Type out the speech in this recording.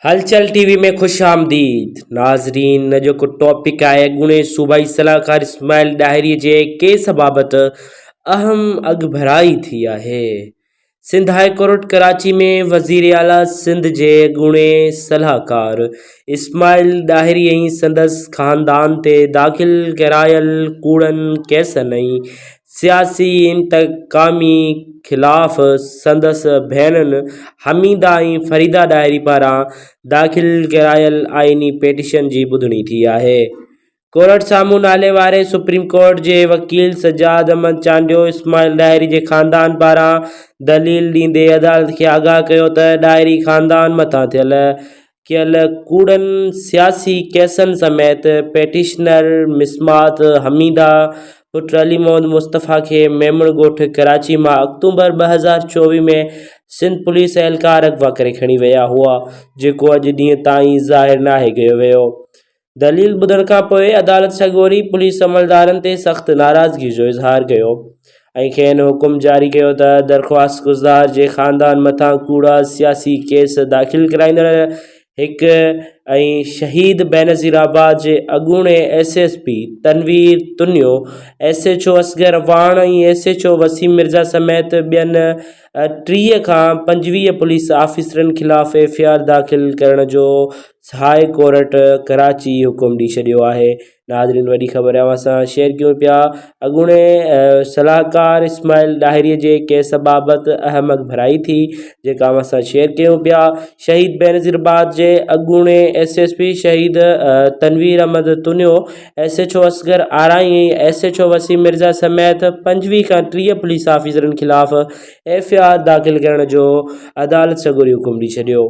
هلچل ٽي وي ۾ خوش آمديد ناظرين اڄوڪو ٽاپڪ آهي اڳوڻي صوبائي صلاحڪار اسماعيل ڏاهري جي ڪيس بابت اهم اڳڀرائي ٿي آهي سنڌ هاء ڪورٽ ڪراچي ۾ وزير اعليٰ سنڌ جي اڳوڻي صلاحڪار اسماعيل ڏاهري ۽ سندس خاندان تي داخل ڪرايل ڪوڙن ڪيسن ۽ سياسي انتقامي خلاف سندس ڀيڻن حميده ۽ فريده ڏاهري پاران داخل ڪرايل آئيني پٽيشن جي ٻڌڻي ٿي آهي. ڪورٽ سامهون نالي واري سپريم ڪورٽ جي وڪيل سجاد احمد چانڊيو اسماعيل ڏاهري جي خاندان پاران دليل ڏيندي عدالت کي آگاهه ڪيو ته ڏاهري خاندان مٿان ٿيل ڪيل ڪوڙن سياسي ڪيسن سميت پٽيشنر مسمات حميده پٽ علي محمد مصطفيٰ کي ميمڻ ڳوٺ ڪراچي مان آڪٽوبر 2024 ۾ سنڌ پوليس اهلڪار اغوا ڪري کڻي ويا هئا جيڪو اڄ ڏينهن تائين ظاهر ناهي ڪيو ويو. دليل ٻڌڻ کانپوء عدالت سڳوري پوليس عملدارن تي سخت ناراضگي جو اظهار ڪيو ۽ کين حڪم جاري ڪيو ته درخواستگذار جي خاندان مٿان ڪوڙا سياسي ڪيس داخل ڪرائيندڙ هڪ ۽ شهيد بينظير آباد جي اڳوڻي S S P Tanveer Tunio, S H O Asghar Awan ۽ S H O Waseem Mirza سميت ٻين 30 کان 25 پوليس آفيسرن خلاف ايف I R داخل ڪرڻ جو هاء ڪورٽ ڪراچي حڪم ڏئي ڇڏيو آهي ناظرين وڏي خبر اوهان سان شيئر ڪيون پيا اڳوڻي صلاحڪار اسماعيل ڏاهري جي ڪيس بابت اهم اڳڀرائي ٿي جيڪا اوهان سان شيئر ڪيون پيا شهيد بينظير آباد جي اڳوڻي ايس ايس پي شهيد Tanveer Ahmed Tunio S H O Asghar Arain ۽ S H O Waseem Mirza سميت 25 کان 30 پوليس آفيسرن خلاف ايف I R داخل ڪرڻ جو عدالت سڳوري حڪم ڏئي ڇڏيو.